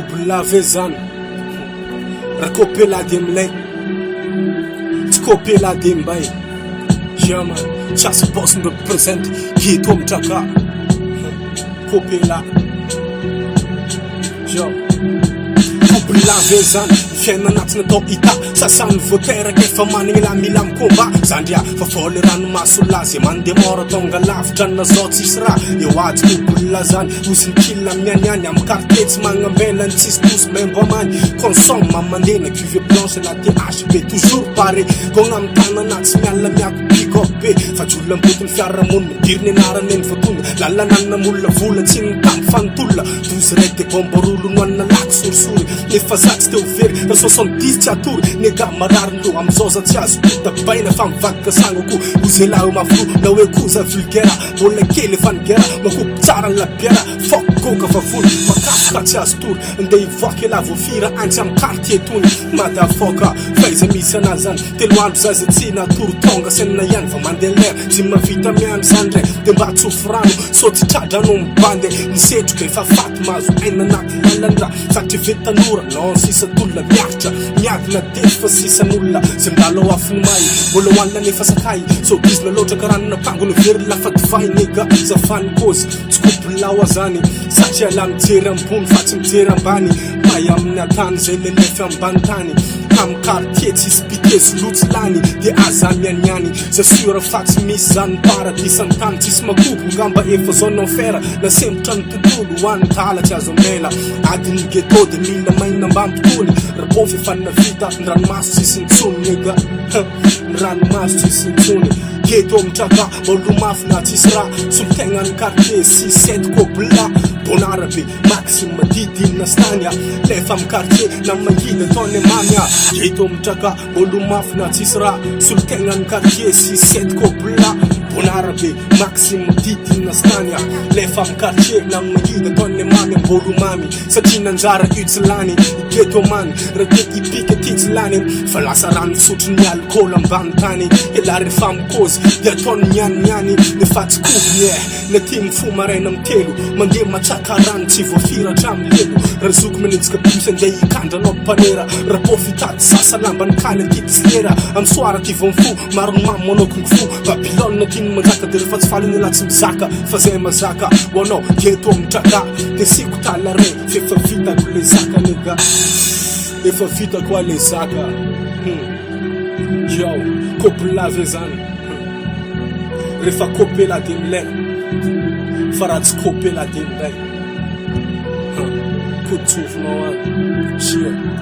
Kobla ve zany? Ra kopela de milay Tsy kopela de mbay Yeah man, Chasy boss mi represent Ghetto mitraka Kopela Yo Kobla ve zany? Ny fiainana tsy natao hita Sasany vao teraka efa managna la mila mi-combat Zandry ah, fa vao le ranomaso lahy Zay mandeha mora tonga lavitra na zao tsisy raha Eo atsy kobla zany Ozy ny kila mianiany Am quartier tsy magnambela ny tsisy tosy maimbo amany Consomme mandena cuvée blanche na THB toujours paré Gogna am tanana tsy miala miako big up be Fa jiolona ambotiny fiarahamonina Midiry ny anarana eny voatonona Lalana namolona vola tsy nitamby fa nitolona 12 raiky de bomba roa lonoanina lako sorisory Nefa za tsy te ho very raha 70 tsy hatory Nega marary ny loha amizao za tsy azo kotabaina Fa mivadika sangako ho zelahy eo mafy loha Na hoe koa za vulgaire Mbola kely efa nigera Makobo tsara ny labiera Fuck goka vavony Makafoka tsy azo tory Ndeha hivoaka elah voafira Antsy am quartier tony Motherfucker F'aiza misy anah zany Telo andro za zay tsy natory Tonga sainina ihany vao mandeha lera Tsy mahavita miandry zany ndray De mba tsofy rano Sao tsy tra-drano mibandy Ny setroka efa faty Mahazo aina anaty lalan-drà Satria ve tanora Non sisa tolona miaritra Miady na defi fa sisan'olona Zay milalao afo ny may Mbola hohanina nefa sakay Sao bizina loatra ka rano napango no very lafa divay Nigga zafany kôzy Tsy kobolao aho zany Satria lah mijery ambony fa tsy mijery ambany May amin'ny atany zay lelefy ambany tany Am quartier tsisy pitié zolo tsy lany De aza mianiany Za sûr fa tsy misy zany paradisa an-tany Tsisy makobo ngamba efa zone enfer Nasembotra ny tontolo ho an'ny tala tsy azo amela Adin'ny ghetto de mila maina mba ampitony Ry pôfy efa navita ny ranomaso tsisy intsony Nigga Ny ranomaso tsisy intsony Ghetto mitraka Olo mafy na tsisy raha Solontegnan'ny quartier six sept Cobla Bonara be Maxime Didine Stania Lefa am quartier na mangina ataony mamy ah Ghetto mitraka Olo mafy na tsisy raha Solontegnan'ny quartier six sept Cobla Bonara be Maxime Didine Stania Lefa am quartier na mangina ataony mamy Mbolo mamy Satria nanjara io tsy lany Ghetto man Raha te hipika ty tsy lany Fa lasa rano fisotro ny alcool ambany tany Elah refa mikôzy de ataony mianiany Nefa tsy kobony eh Ny aty mifoha maraina am telo Mandeha matsaka rano tsy voafira hatramy lelo Raha zoky manenjika bus andeha hikandra anao mpanera Raha pôfy hitady sasa lamba ny kaly aty tsy lera Am soir aty vao mifoha Maro ny mamo manao kung fu Babylone aty no manjaka De refa tsy faly ny elah tsy mizaka Fa zay mazaka ho anao ghetto mitraka De siko talare f'efa vitako le zaka nigga Efa vitako a le zaka hum Yo, kopla ve zany hum Refa kopela de milay Fa raha tsy kopela de milay hum Kotsofinao any Shia.